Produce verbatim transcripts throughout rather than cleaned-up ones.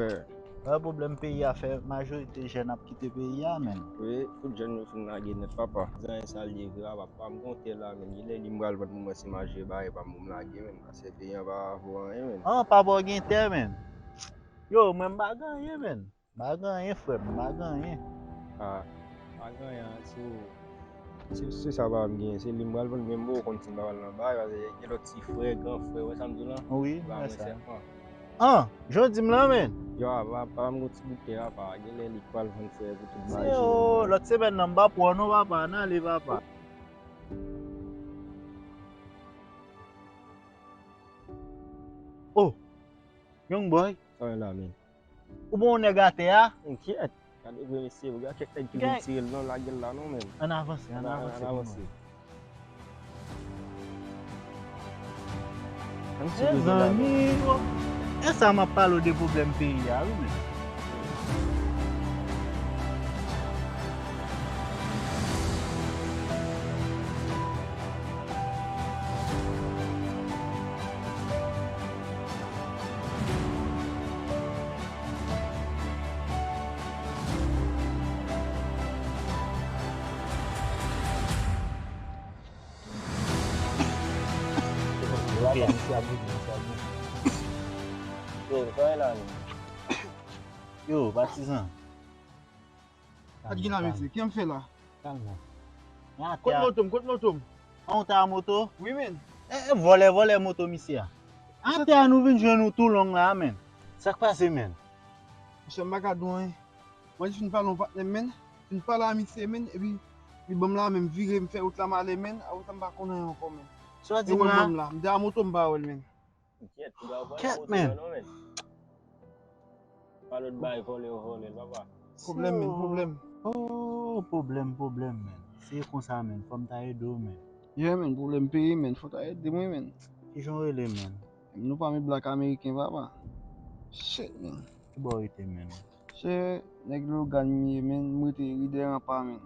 Wè pwoblèm peyi a fè majorite jèn ap kite peyi a, menn. Wi, tout jèn yo fin lage nèt, papa. Zanyen sa l ye vre, papa. Pa m gon tè la, menn. Genlè li m pral vann pou mwen, se maje bagay pa m pou m lage, menn. Paske peyi an pa vo anyen, menn. An, papa w gen tè, menn. Yo, mwen m pa gen anyen, menn. M pa gen anyen, frè m, m pa gen anyen. Ah, m pa gen anyen, se, se, se sa papa m genyen, se li m pral vann, men m poko konn si m pa pral nan bagay, paske gen lòt ti frè, gran frè, wè sa m di w lan? Wi, m wè sa. An, jan w di m lan, menn. Yo, papa, papa m gon ti bout tè, papa, genlè li pral vann frè pou tout bagay. Yo, lòt semèn nan, m p ap wè w non, papa, ann ale, papa. Oh, young boy. Sa w la, menn? Ou bon nèg atè a? Enkyèt. Gade vre mesye, gade kèk nèg ki vin tire l non, lage l la non, menn. Ann avanse, ann avanse. Ann avanse. Mezanmi, e sa m ap pale w de pwoblèm peyi a, wi, menn. Yo, sa e la menm? Yo, patizan. Sa k gen la, mesye? Kiyè m fè la? Kalm. Kot moto m? Kot moto m? An, ou ta moto? Wi, menn. E, e, vòlè, vòlè moto misye a. Atè a nou vin jwenn ou tou long la, menn. Sa k pase, menn? Monchè, m pa ka di w anyen. Mwen jis fin pale yon patnè m, menn. Fin pale a misye, menn. Epi, li ban m la, menn, m vire, m fè wout la, m ale, menn. Apre sa, m pa konn anyen ankò, menn. Sa w di m la? Li ban m la. M te a moto, m pa wè l, menn. Kèt, menn. Pa lòt bay vòlè yo vòlè l, papa. Pwoblèm, menn, pwoblèm. Oh, pwoblèm, pwoblèm, menn. Se konsa, menn. Fò m ta ede w, menn. Yeah, menn, pwoblèm peyi, menn. Fò w ta ede mwen, menn. Kijan w rele, menn? Nou pa men blak ameriken, papa. Shit, menn. Ki bò w rete, menn? Se nèg Logan m ye, menn. M rete ri dèyè ranpa, menn.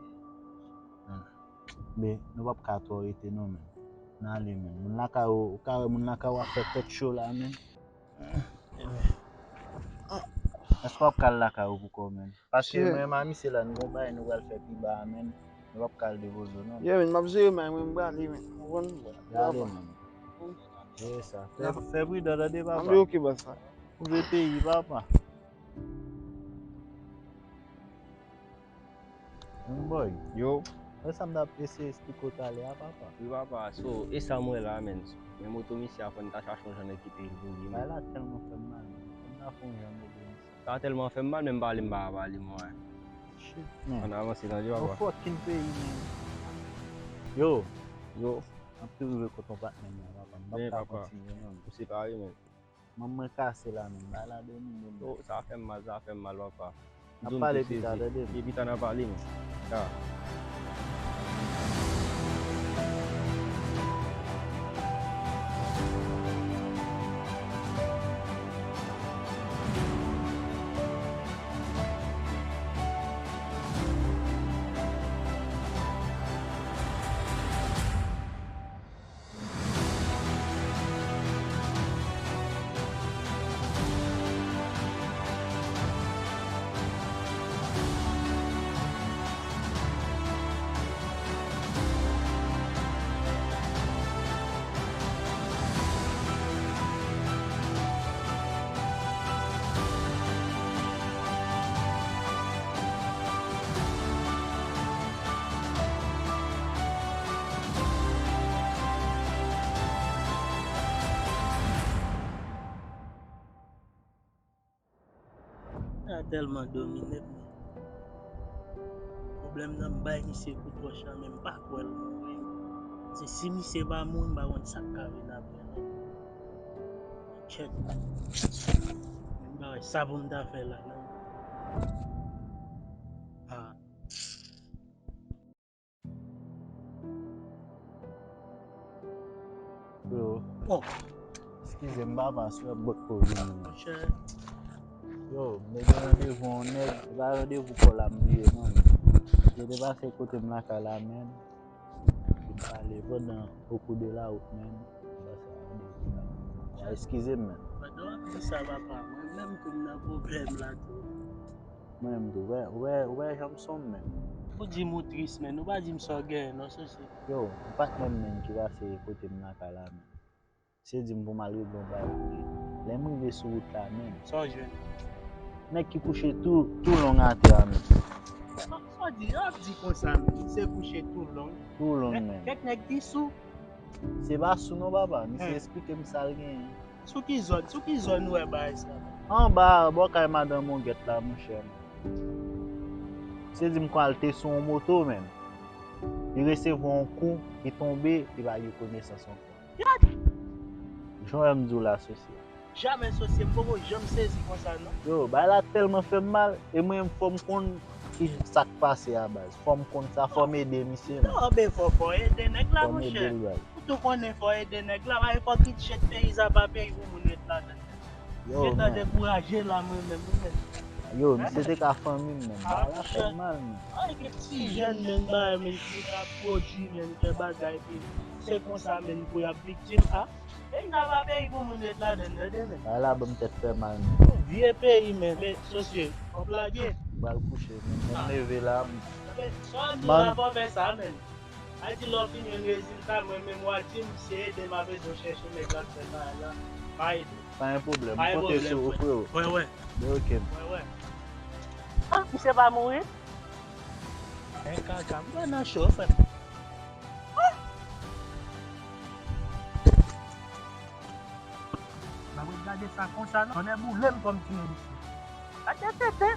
Hmm. Men, nou p ap ka twò rete non, menn. N ale, menn. Moun lakay ou, ou ka wè moun lakay ou ap fè tèt cho la, menn. Èske w ap ka al lakay ou pou kò w, menn? Paske mwen menm a misye la, nou gon bagay nou pral fè pi ba a, menn. Nou p ap ka al depoze w non. Yeah, menn, m ap jere may mwen, m prale, menn. Ou konprann? Prale, menn. Jere sa. Fè, fè pridan, tande, papa. Ann, ok, bòs la. Pou ve peyi, papa. Young boy. Yo. Wè sa m t ap eseye esplike w talè a, papa. Wi, papa. So, e sa m wè la, menn. Men moto misye a, fò n ta chache yon jan rekipe l pou li, menn. Bagay la tèlman fè m mal, menn. Fò n ta fè yon jan ede misye. Sa tèlman fè m mal, menm pale m pa ka pale, mwen. Shit, menn. Ann avanse, tande, papa. Yon fucking peyi, menn. Yo. Yo. M ap tou rive kote yon patnè m la, papa. M p ap ka kontinye, non. Ou separe, menn. Manman mwen kase la, menn. Bagay la domine m. Oh, sa fè m mal, sa fè m mal, papa. N ap pale pita, tande m. Epi pita n a pale, menn. Ta. Sa tèlman domine m. Pwoblèm nan, m bay misye kout wòch la, men m pa kwè l mouri. Se si misye pa mouri, m pa konn sa k ka vin apre non. Chèk. M pa wè sa pou m ta fè la, non. Ah. Yo. Oh. Eskize m, papa, si w ap bòt ko vini, man. Monchè. Yo, m te gen randevou yon nèg, e pa randevou kò la m bliye non. Yo te pase kote m lakay la, menn. Vin pale pandan au cours de la route, menn. Pase randevou la. Eskize m, menn. Pandan w ap di sa, papa, mwen Menm tou m nan pwoblèm la tou. Mwen menm tou, ou wè, ou wè, ou wè jan m sonm menm. Ou di m ou tris, men ou pa di m sa w genyen non, Sosye. Yo, ou pa t menm menm ki pase kote m nan kay la menm. Se di m pou m al regle yon bagay pou li. Lè m rive sou wout la menm. Sa w jwenn? Nèg ki kouche tou, tou long atè a menm. Sa sa w di, yo ap di konsa menm, se kouche tou long. Tou long menm. Kèk nèg ki sou. Se pa sou non papa, misye eksplike m sa l genyen. Sou ki zòn, sou ki zòn ou wè bagay sa? Anba, bò kay madanm Mongèt la, monchè. Se di m kwa l te sou yon moto menm. Li resevwa yon kou, li tonbe, li pa gen konesans ankò. Jan m di w la, Sosye. Jamè, Sosye, m poko janm sezi konsa non. Yo, bagay la tèlman fè m mal, e mwen menm fò m konn ki sa k pase a baz. Fò m konn sa, fò m ede misye menm. Non, ben fò, fò ede nèg la, Fò m ede monchè. l baz. Ou tou konnen fò ede nèg la, pa fò kit chet peyi sa pa peyi pou moun ret ladan. Yo, Gentan dekouraje la mwen menm, wi menm. Yo, misye te ka fanmi m menm. Bagay la fè m mal menm. Ay, gen ti jèn menm, bagay menm ki ka pwodui menm, fè bagay, epi se konsa menm pou y ap viktim a. Peyi sa pa peyi pou moun ret ladan, tande menm. Bagay la ban m tèt fè mal menm. Vye peyi menm, men Sosye, w ap lage. M pral kouche menm. Mwen m leve la, m Men sa w di la fò fè sa menm. A di lè w fin jwenn rezilta, mwen menm w a di m, se ede m a bezwen chèche nèg la k fè bagay la. Pa ede. Pa gen pwoblèm. M konte sou ou, freo. Wè, wè. Be ok. Wè, wè. Ah, misye pa mouri? Men kaka, m pran nan cho, frè. Mwen ap gade sa konsa, non? Tonnè boule m kòm ti medisyen. Gade tete.